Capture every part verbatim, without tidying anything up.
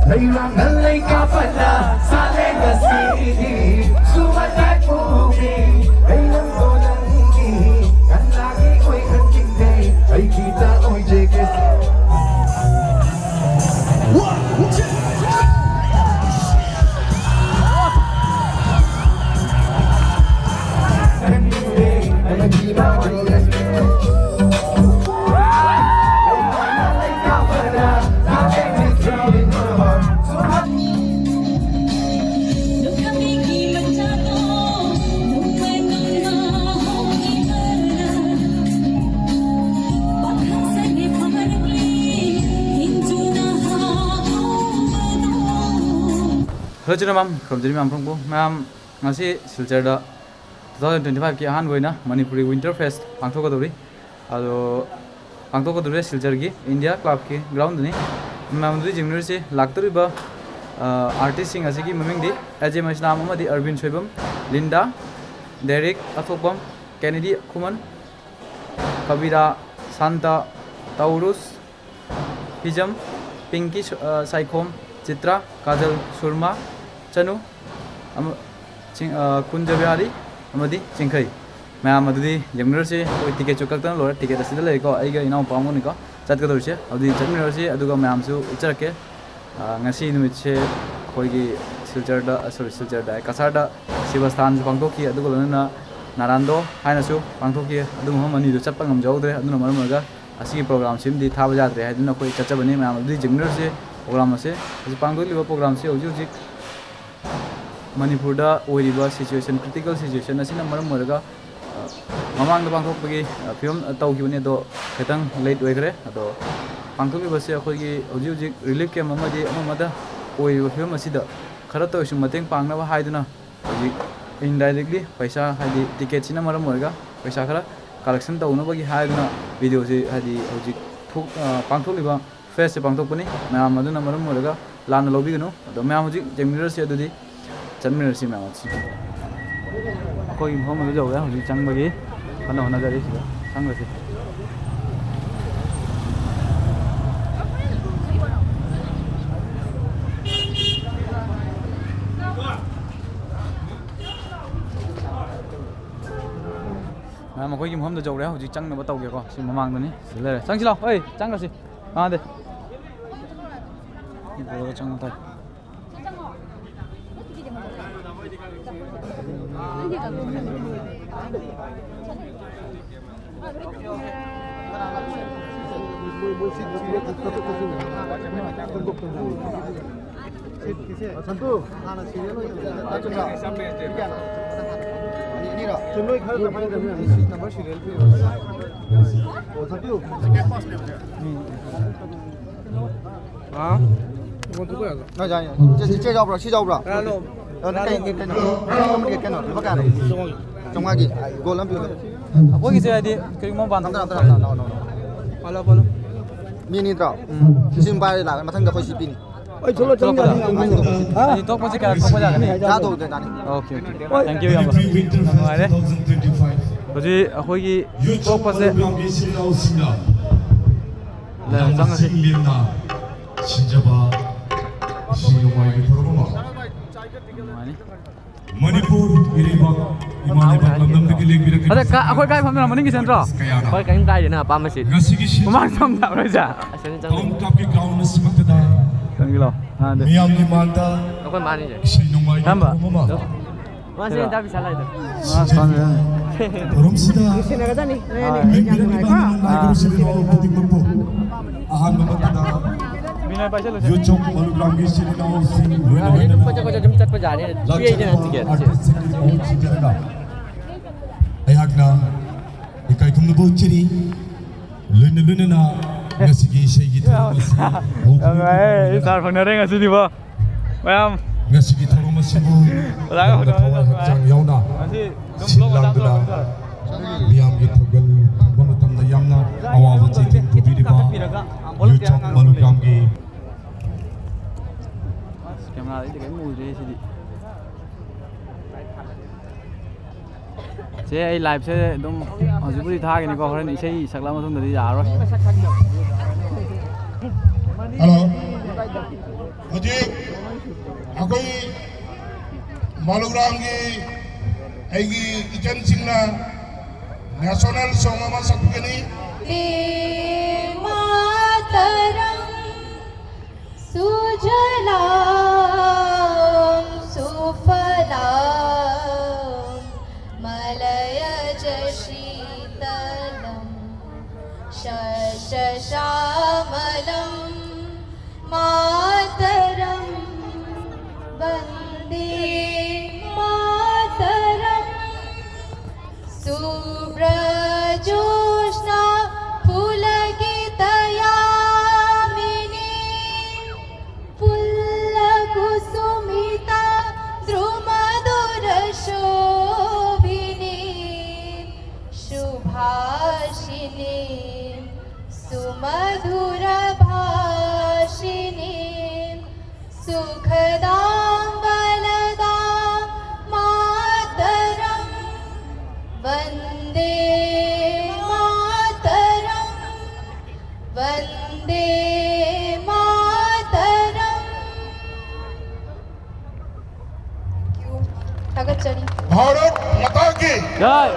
ꯂꯩꯔꯥꯡꯅ ꯂꯩ ꯀꯥꯞꯄꯅ ꯁꯥꯂꯦ ꯉꯁꯤꯗꯤ ꯁꯨꯃꯥꯏ ꯄꯨꯕꯤ ꯂꯩꯔꯝꯗꯣ ꯅꯪꯒꯤ ꯀꯅꯥꯒꯤ ꯑꯣꯏꯍꯟꯅꯤꯡꯗꯦ ꯑꯩꯒꯤꯗ ꯑꯣꯏꯖꯒꯦ꯫ ꯍꯜꯂꯣ ꯆꯤꯜꯗ꯭ꯔꯦꯟ ꯃꯌꯥꯝ, ꯈꯨꯔꯨꯝꯖꯔꯤ ꯃꯌꯥꯝ ꯄꯨꯝꯅꯃꯛꯄꯨ꯫ ꯃꯌꯥꯝ, ꯉꯁꯤ ꯁꯤꯜꯆꯔꯗ two thousand twenty five ꯀꯤ ꯑꯍꯥꯟꯕ ꯑꯣꯏꯅ ꯃꯅꯤꯄꯨꯔꯤ Winter Fest ꯄꯥꯡꯊꯣꯛꯀꯗꯧꯔꯤ꯫ ꯑꯗꯣ ꯄꯥꯡꯊꯣꯛꯀꯗꯧꯔꯤꯁꯦ ꯁꯤꯜꯆꯔꯒꯤ ꯏꯟꯗꯤꯌꯥ ꯀ꯭ꯂꯕꯀꯤ ꯒ꯭ꯔꯥꯎꯟꯗꯅꯤ꯫ ꯃꯌꯥꯝ ꯑꯗꯨꯗꯤ ꯌꯦꯡꯃꯤꯟꯅꯔꯁꯤ꯫ ꯂꯥꯛꯇꯧꯔꯤꯕ, ꯑ, ꯑꯥꯔꯇꯤꯁꯁꯤꯡ ꯑꯁꯤꯒꯤ ꯃꯃꯤꯡꯗꯤ ꯑꯦꯖꯦ ꯃꯩꯁꯅꯥꯝ ꯑꯃꯗꯤ ꯑꯔꯕꯤꯟ ꯁꯣꯏꯕꯝ, ꯂꯤꯟꯗꯥ, ꯗꯦꯔꯤꯛ ꯑꯊꯣꯛꯄꯝ, ꯀꯦꯅꯦꯗꯤ ꯈꯨꯃꯟ, ꯀꯕꯤꯔꯥ, ꯁꯥꯟꯇ, ꯇꯧꯔꯨꯁ, ꯍꯤꯖꯝ, ꯄꯤꯡꯀꯤ ꯁ-, ꯑ, ꯁꯥꯏꯈꯣꯝ, ꯆꯤꯇ꯭ꯔꯥ, ꯀꯥꯖꯜ, ꯁꯨꯔꯃꯥ, ꯆꯅꯨ, ꯑꯃ-, ꯆꯤꯡ-, ꯑ, ꯀꯨꯟꯖ ꯕꯤꯍꯥꯔꯤ ꯑꯃꯗꯤ ꯆꯤꯡꯈꯩ꯫ ꯃꯌꯥꯝ ꯑꯗꯨꯗꯤ ꯌꯦꯡꯃꯤꯟꯅꯔꯁꯤ꯫ ꯑꯩꯈꯣꯏ ꯇꯤꯀꯦꯠꯁꯨ ꯀꯛꯇꯅ ꯂꯣꯏꯔꯦ꯫ ꯇꯤꯀꯦꯠ ꯑꯁꯤꯗ ꯂꯩꯔꯦꯀꯣ, ꯑꯩꯒ ꯏꯅꯥꯎꯄꯥ ꯑꯃꯒꯅꯤꯀꯣ ꯆꯠꯀꯗꯧꯔꯤꯁꯦ꯫ ꯑꯗꯨꯗꯤ ꯆꯠꯃꯤꯟꯅꯔꯁꯤ, ꯑꯗꯨꯒ ꯃꯌꯥꯝꯁꯨ ꯎꯠꯆꯔꯛꯀꯦ꯫ ꯑ, ꯉꯁꯤ ꯅꯨꯃꯤꯠꯁꯦ ꯑꯩꯈꯣꯏꯒꯤ ꯁꯤꯜꯆꯔꯗ, ꯑ, ꯁꯣꯔꯤ, ꯁꯤꯜꯆꯔꯗ ꯍꯥꯏ, ꯀꯁꯥꯔꯗ ꯁꯤꯕ ꯁ꯭ꯊꯥꯟꯁꯨ ꯄꯥꯡꯊꯣꯛꯈꯤ, ꯑꯗꯨꯒ ꯂꯣꯏꯅꯅ ꯅꯥꯔꯥꯟꯗꯣ ꯍꯥꯏꯅꯁꯨ ꯄꯥꯡꯊꯣꯛꯈꯤ꯫ ꯑꯗꯨ ꯃꯐꯝ ꯑꯅꯤꯗꯨ ꯆꯠꯄ ꯉꯝꯖꯍꯧꯗ꯭ꯔꯦ꯫ ꯑꯗꯨꯅ ꯃꯔꯝ ꯑꯣꯏꯔꯒ ꯑꯁꯤꯒꯤ ꯄ꯭ꯔꯣꯒ꯭ꯔꯥꯝꯁꯤꯃꯗꯤ ꯊꯥꯕ ꯌꯥꯗ꯭ꯔꯦ ꯍꯥꯏꯗꯨꯅ ꯑꯩꯈꯣꯏ ꯆꯠꯆꯕꯅꯤ꯫ ꯃꯌꯥꯝ ꯑꯗꯨꯗꯤ ꯌꯦꯡꯃꯤꯟꯅꯔꯁꯦ꯫ ꯄ꯭ꯔꯣꯒ꯭ꯔꯥꯝ ꯑꯁꯦ ꯍꯧꯖꯤꯛ ꯄꯥꯡꯊꯣꯛꯂꯤꯕ ꯄ꯭ꯔꯣꯒ꯭ꯔꯥꯝꯁꯦ ꯍꯧꯖꯤꯛ ꯍꯧꯖꯤꯛ ꯃꯅꯤꯄꯨꯔꯗ ꯑꯣꯏꯔꯤꯕ ꯁꯤꯆꯨꯋꯦꯁꯟ, ꯀ꯭ꯔꯤꯇꯤꯀꯦꯜ ꯁꯤꯆꯨꯋꯦꯁꯟ ꯑꯁꯤꯅ ꯃꯔꯝ ꯑꯣꯏꯔꯒ, ꯑ, ꯃꯃꯥꯡꯗ ꯄꯥꯡꯊꯣꯛꯄꯒꯤ, ꯑ, ꯐꯤꯕꯝ ꯇꯧꯈꯤꯕꯅꯤ, ꯑꯗꯣ ꯈꯤꯇꯪ ꯂꯦꯠ ꯑꯣꯏꯈ꯭ꯔꯦ꯫ ꯑꯗꯣ ꯄꯥꯡꯊꯣꯛꯂꯤꯕꯁꯦ ꯑꯩꯈꯣꯏꯒꯤ ꯍꯧꯖꯤꯛ ꯍꯧꯖꯤꯛ ꯔꯤꯂꯤꯐ ꯀꯦꯝꯞ ꯑꯃꯗꯤ ꯑꯃ ꯑꯃꯗ ꯑꯣꯏꯔꯤꯕ ꯐꯤꯕꯝ ꯑꯁꯤꯗ ꯈꯔꯇ ꯑꯣꯏꯔꯁꯨ ꯃꯇꯦꯡ ꯄꯥꯡꯅꯕ ꯍꯥꯏꯗꯨꯅ ꯍꯧꯖꯤꯛ ꯏꯟꯗꯥꯏꯔꯦꯛꯂꯤ ꯄꯩꯁꯥ, ꯍꯥꯏꯗꯤ ꯇꯤꯀꯦꯠꯁꯤꯅ ꯃꯔꯝ ꯑꯣꯏꯔꯒ ꯄꯩꯁꯥ ꯈꯔ ꯀꯂꯦꯛꯁꯟ ꯇꯧꯅꯕꯒꯤ ꯍꯥꯏꯗꯨꯅ ꯚꯤꯗꯤꯑꯣꯁꯤ, ꯍꯥꯏꯗꯤ ꯍꯧꯖꯤꯛ ꯊꯣꯛ-, ꯑ, ꯄꯥꯡꯊꯣꯛꯂꯤꯕ ꯐꯦꯁꯁꯦ ꯄꯥꯡꯊꯣꯛꯄꯅꯤ꯫ ꯃꯌꯥꯝ ꯑꯗꯨꯅ ꯃꯔꯝ ꯑꯣꯏꯔꯒ ꯂꯥꯟꯅ ꯂꯧꯕꯤꯒꯅꯨ꯫ ꯑꯗꯣ ꯃꯌꯥꯝ ꯍꯧꯖꯤꯛ ꯌꯦꯡꯃꯤꯟꯅꯔꯁꯤ, ꯑꯗꯨꯗꯤ ꯆꯠꯃꯤꯟꯅꯔꯁꯤ ꯃꯌꯥꯝ ꯑꯗꯨꯗꯤ꯫ ꯑꯩꯈꯣꯏꯒꯤ ꯃꯐꯝ ꯑꯗꯨ ꯌꯧꯔꯦ꯫ ꯍꯧꯖꯤꯛ ꯆꯪꯕꯒꯤ ꯀꯟꯅ ꯍꯣꯠꯅꯖꯔꯤ꯫ ꯁꯤꯗ ꯆꯪꯈ꯭ꯔꯁꯤ꯫ ꯃꯈꯣꯏꯒꯤ ꯃꯐꯝꯗ ꯌꯧꯔꯦ꯫ ꯍꯧꯖꯤꯛ ꯆꯪꯅꯕ ꯇꯧꯒꯦꯀꯣ꯫ ꯁꯤ ꯃꯃꯥꯡꯗꯅꯤ꯫ ꯁꯤꯗ ꯂꯩꯔꯦ꯫ ꯆꯪꯁꯤ ꯂꯥꯛꯑꯣ꯫ ꯑꯩ ꯆꯪꯈ꯭ꯔꯁꯤ꯫ ꯀꯥꯟꯅꯗꯦ꯫ ꯁꯤ ꯄꯨꯔꯒ ꯆꯪꯕ ꯇꯥꯔꯦ꯫ ꯁꯟꯇꯨ, ꯍꯥꯟꯅ ꯁꯤꯔꯤꯌꯦꯜ ꯑꯣꯏꯅ ꯆꯠꯂꯣ꯫ ꯑꯅꯤꯔꯣ? ꯆꯨꯝꯂꯣꯏ ꯈꯔ ꯀꯃꯥꯏꯅ ꯇꯧꯅꯤ? ꯁꯤ ꯅꯝꯕꯔ ꯁꯤꯔꯤꯌꯦꯜ ꯄꯤꯔꯣ꯫ ꯑꯣ, ꯁꯟꯇꯨ꯫ ꯍꯥ? ꯅꯣꯏ ꯌꯥꯏ, ꯌꯥꯏ꯫ ꯆꯦ, ꯆꯦ, ꯆꯦ ꯌꯥꯎꯕ꯭ꯔꯣ? ꯁꯤ ꯌꯥꯎꯕ꯭ꯔꯣ? ꯀꯅꯥꯅꯣ? ꯑ, ꯀꯩ, ꯀꯩ, ꯀꯩꯅꯣ? ꯀꯩꯅꯣ? ꯂꯨꯄꯥ ꯀꯌꯥꯅꯣ? ꯆꯥꯝꯃꯉꯥꯒꯤ ꯒꯣꯜ ꯑꯃ ꯄꯤꯌꯨ꯫ ꯑꯩꯈꯣꯏꯒꯤꯁꯦ ꯍꯥꯏꯗꯤ ꯀꯔꯤꯒꯨꯝꯕ ꯃꯄꯥꯟ ꯅꯝꯗ, ꯅꯝꯗ, ꯅꯝꯗ, ꯅꯝꯗ, ꯅꯝꯗ꯫ Follow, follow. ꯃꯤ ꯑꯅꯤ ꯅꯠꯇ꯭ꯔꯣ? ꯁꯤ ꯑꯃ ꯄꯥꯏꯔꯗꯤ ꯂꯥꯛꯑꯦ꯫ ꯃꯊꯪꯗ ꯑꯩꯈꯣꯏ ꯁꯤ ꯄꯤꯅꯤ꯫ ꯊꯣꯛꯂꯛꯄꯗ? ꯍꯥ? ꯍꯥꯏꯗꯤ ꯊꯣꯛꯄꯁꯤ ꯀꯌꯥ ꯊꯣꯛꯄ ꯌꯥꯒꯅꯤ? ꯇꯔꯥ ꯇꯔꯨꯛꯇ ꯇꯥꯅꯤ꯫ Okay, okay. ꯊꯦꯡꯛ ꯌꯨ, ꯏꯌꯥꯝꯕ꯫ ꯌꯥꯝ ꯅꯨꯡꯉꯥꯏꯔꯦ꯫ ꯍꯧꯖꯤꯛ ꯑꯩꯈꯣꯏꯒꯤ ꯊꯣꯛꯄꯁꯦ ꯂꯩ, ꯆꯪꯉꯁꯤ꯫ ꯁꯤꯟꯖꯕ ꯏꯁꯩ ꯅꯣꯡꯃꯥꯏꯒꯤ ꯊꯧꯔꯝ ꯑꯃ꯫ ꯅꯨꯡꯉꯥꯏꯅꯤ꯫ ꯃꯅꯤꯄꯨꯔ ꯏꯔꯩꯕꯥꯛ ꯏꯃꯥ ꯂꯩꯕꯥꯛ ꯂꯝꯗꯝꯗꯒꯤ ꯂꯦꯡꯕꯤꯔꯛꯂꯤꯕ ꯑꯗ ꯀ-, ꯑꯩꯈꯣꯏ ꯀꯥꯏ ꯐꯝꯗꯣꯏꯅꯣ? ꯃꯅꯤꯡꯒꯤ ꯁꯦꯟꯇ꯭ꯔꯣ? ꯀꯌꯥꯅ ꯍꯣꯏ, ꯀꯔꯤꯝ ꯀꯥꯏꯗꯦꯅ ꯑꯄꯥꯝꯕ ꯁꯤꯠ꯫ ꯉꯁꯤꯒꯤ ꯁꯤ-, ꯃꯃꯥꯡ ꯐꯝ ꯌꯥꯕ꯭ꯔꯣ ꯍꯥꯏꯁꯦ? ꯑꯁꯤꯗ ꯆꯪꯉꯨ꯫ ꯇꯥꯎꯟ ꯀ꯭ꯂꯕꯀꯤ ꯒ꯭ꯔꯥꯎꯟ ꯑꯁꯤꯃꯛꯇꯗ ꯆꯪꯁꯤꯜꯂꯣ꯫ ꯃꯤꯌꯥꯝꯒꯤ ꯃꯥꯡꯗ ꯑꯩꯈꯣꯏ ꯃꯥꯅꯤꯁꯦ꯫ ꯏꯁꯩ ꯅꯣꯡꯃꯥꯏꯒꯤ ꯀꯔꯝꯕ? ꯊꯧꯔꯝ ꯑꯃ꯫ ꯃꯥꯁꯦ ꯍꯟꯗꯛ ꯄꯩꯁꯥ ꯂꯩꯗꯣ꯫ ꯃꯥ ꯁꯥꯟꯅ-, ꯊꯧꯔꯝꯁꯤꯗ ꯁꯤꯟꯅꯒꯗꯕꯅꯤ꯫ ꯂꯦꯡꯕꯤꯔꯛꯂꯤꯕ ꯂꯥꯏ ꯒꯨꯔꯨ ꯁꯤꯟ ꯏꯅꯥꯎ ꯈꯨꯗꯤꯡꯃꯛꯄꯨ ꯑꯍꯥꯟꯕ ꯃꯛꯇꯗ ꯕꯤꯅꯣꯏ ꯄꯥꯏꯁꯜꯂꯨꯁꯦ꯫ ꯌꯨꯠ ꯆꯣꯛ ꯃꯂꯨꯛ ꯂꯝꯒꯤ ꯁꯤꯟ ꯏꯅꯥꯎꯁꯤꯡ ꯂꯣꯏꯅ ꯑꯗꯨꯝ ꯂꯣꯏꯅꯅ ꯀꯣꯏꯆꯠ ꯀꯣꯏꯆꯠ ꯑꯗꯨꯝ ꯆꯠꯄ ꯌꯥꯅꯤ꯫ ꯂꯥꯛꯆꯔꯤꯕ ꯄꯤꯔꯛꯏꯗꯅ ꯇꯤꯀꯦꯠꯁꯦ꯫ ꯑꯥꯔꯇꯤꯁꯁꯤꯡꯒꯤ ꯃꯍꯨꯠ ꯁꯤꯟꯖꯔꯒ ꯑꯩꯍꯥꯛꯅ ꯏꯀꯥꯏ ꯈꯨꯝꯅꯕ ꯎꯠꯆꯔꯤ꯫ ꯂꯣꯏꯅ ꯂꯣꯏꯅꯅ ꯉꯁꯤꯒꯤ ꯏꯁꯩꯒꯤ ꯊꯧꯔꯝ ꯑꯁꯤ ꯌꯥꯝ ꯅꯨꯡꯉꯥꯏꯔꯦ, ꯏꯁꯇꯥꯔ ꯐꯪꯅꯔꯦ ꯉꯁꯤꯗꯤꯕꯣ꯫ ꯃꯌꯥꯝ ꯉꯁꯤꯒꯤ ꯊꯧꯔꯝ ꯑꯁꯤꯕꯨ ꯑꯣꯖꯥꯒ ꯌꯥꯝꯅ ꯍꯧꯅꯔꯒ ꯊꯋꯥꯏ ꯌꯥꯝ ꯍꯛꯆꯥꯡ ꯌꯥꯎꯅ ꯉꯁꯤ ꯑꯗꯨꯝ ꯁꯤꯜ ꯂꯣꯛ ꯃꯇꯥꯡꯗꯣ ꯂꯥꯡꯗꯨꯅ ꯂꯥꯛꯄꯗ ꯃꯤꯌꯥꯝꯒꯤ ꯊꯧꯒꯜ ꯐꯝꯕ ꯃꯇꯝꯗ ꯌꯥꯝꯅ ꯑꯋꯥꯕ ꯆꯩꯊꯦꯡ ꯄꯨꯕꯤꯔꯤꯕ ꯌꯨꯆꯣꯛ ꯃꯂꯨꯀꯥꯝꯒꯤ ꯀꯦꯃꯦꯔꯥꯗꯩꯗꯤ ꯀꯔꯤꯝ ꯎꯗ꯭ꯔꯦ ꯁꯤꯗꯤ꯫ ꯆꯦ, ꯑꯩ ꯂꯥꯏꯞꯁꯦ ꯑꯗꯨꯝ ꯍꯧꯖꯤꯛꯄꯨꯗꯤ ꯊꯥꯒꯤꯅꯤꯀꯣ, ꯍꯣꯔꯦꯟ ꯏꯁꯩ ꯁꯛꯂꯛꯑ ꯃꯇꯨꯡꯗꯗꯤ ꯌꯥꯔꯔꯣꯏ꯫ ꯍꯜꯂꯣ, ꯍꯧꯖꯤꯛ ꯑꯩꯈꯣꯏ ꯃꯥꯂꯨꯒ꯭ꯔꯥꯝꯒꯤ ꯑꯩꯒꯤ ꯏꯆꯟꯁꯤꯡꯅ ꯅꯦꯁꯅꯦꯜ ꯁꯣꯡ ꯑꯃ ꯁꯛꯄꯤꯒꯅꯤ꯫ वन्दे मातरम्। सुजलां सुफलां मलयज शीतलम्। शस्यश्यामलं मातरं वन्दे मातरम्। शुभ्रज्योत्स्ना पुलकितयामिनी। पुल्लकुसुमिता द्रुमधुरशोभिनी। शुभाषिणी सुमधुरभाषिणी। सुखदां वलदां मातरं वन्दे मातरं। वन्दे मातरम्। ꯊꯥꯒꯠꯆꯔꯤ꯫ ꯚꯥꯔꯠ ꯃꯥꯇꯥ ꯀꯤ꯫ ꯖꯥꯏ꯫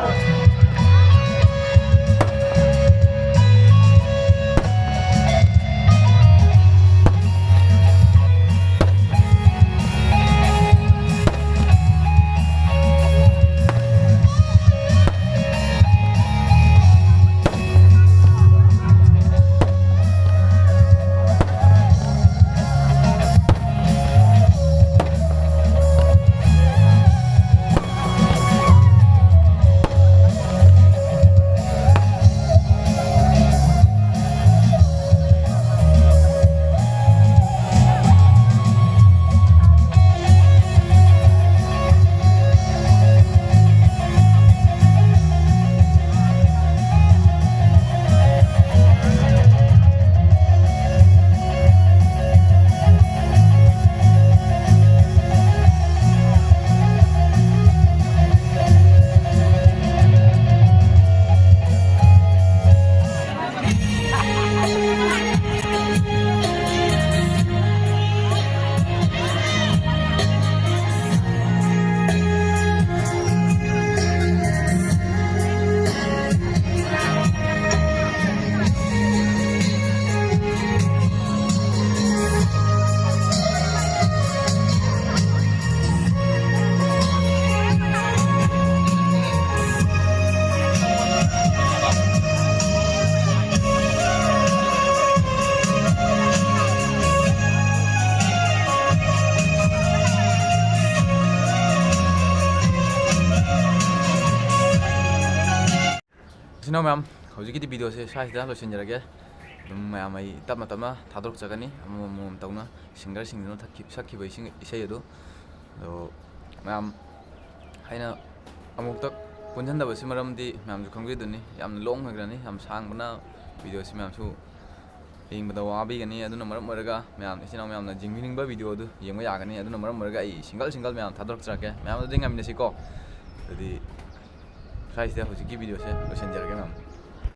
ꯏꯆꯤꯟ ꯏꯅꯥꯎ ꯃꯌꯥꯝ, ꯍꯧꯖꯤꯛꯀꯤꯗꯤ ꯚꯤꯗꯤꯑꯣꯁꯦ ꯁ꯭ꯋꯥꯏꯁꯤꯗ ꯂꯣꯏꯁꯤꯟꯖꯔꯒꯦ꯫ ꯑꯗꯨꯝ ꯃꯌꯥꯝ ꯑꯩ ꯇꯞꯅ ꯇꯞꯅ ꯊꯥꯗꯣꯔꯛꯆꯒꯅꯤ, ꯑꯃꯃꯝ ꯑꯃꯃꯝ ꯇꯧꯅ, ꯁꯤꯡꯒꯔꯁꯤꯡꯗꯨꯅ ꯊꯛꯈꯤ-, ꯁꯛꯈꯤꯕ ꯏꯁꯩ, ꯏꯁꯩ ꯑꯗꯨ꯫ ꯑꯗꯣ ꯃꯌꯥꯝ, ꯑꯩꯅ ꯑꯃꯨꯛꯇ ꯄꯨꯟꯁꯤꯟꯗꯕꯁꯤ ꯃꯔꯝꯗꯤ ꯃꯌꯥꯝꯁꯨ ꯈꯪꯕꯤꯗꯨꯅꯤ, ꯌꯥꯝꯅ ꯂꯣꯡ ꯑꯣꯏꯈ꯭ꯔꯅꯤ, ꯌꯥꯝ ꯁꯥꯡꯕꯅ ꯚꯤꯗꯤꯑꯣꯁꯤ ꯃꯌꯥꯝꯁꯨ ꯌꯦꯡꯕꯗ ꯋꯥꯕꯤꯒꯅꯤ꯫ ꯑꯗꯨꯅ ꯃꯔꯝ ꯑꯣꯏꯔꯒ ꯃꯌꯥꯝ, ꯏꯆꯤꯟ ꯏꯅꯥꯎ ꯃꯌꯥꯝꯅ ꯌꯦꯡꯕꯤꯅꯤꯡꯕ ꯚꯤꯗꯤꯑꯣ ꯑꯗꯨ ꯌꯦꯡꯕ ꯌꯥꯒꯅꯤ꯫ ꯑꯗꯨꯅ ꯃꯔꯝ ꯑꯣꯏꯔꯒ ꯑꯩ ꯁꯤꯡꯒꯜ ꯁꯤꯡꯒꯜ ꯃꯌꯥꯝ ꯊꯥꯗꯣꯔꯛꯆꯔꯛꯀꯦ꯫ ꯃꯌꯥꯝ ꯑꯗꯨꯗꯤ ꯉꯥꯏꯃꯤꯟꯅꯁꯤꯀꯣ꯫ ꯑꯗꯨꯗꯤ ꯁ꯭ꯋꯥꯏꯁꯤꯗ ꯍꯧꯖꯤꯛꯀꯤ ꯚꯤꯗꯤꯑꯣꯁꯦ ꯂꯣꯏꯁꯤꯟꯖꯔꯒꯦ ꯃꯌꯥꯝ꯫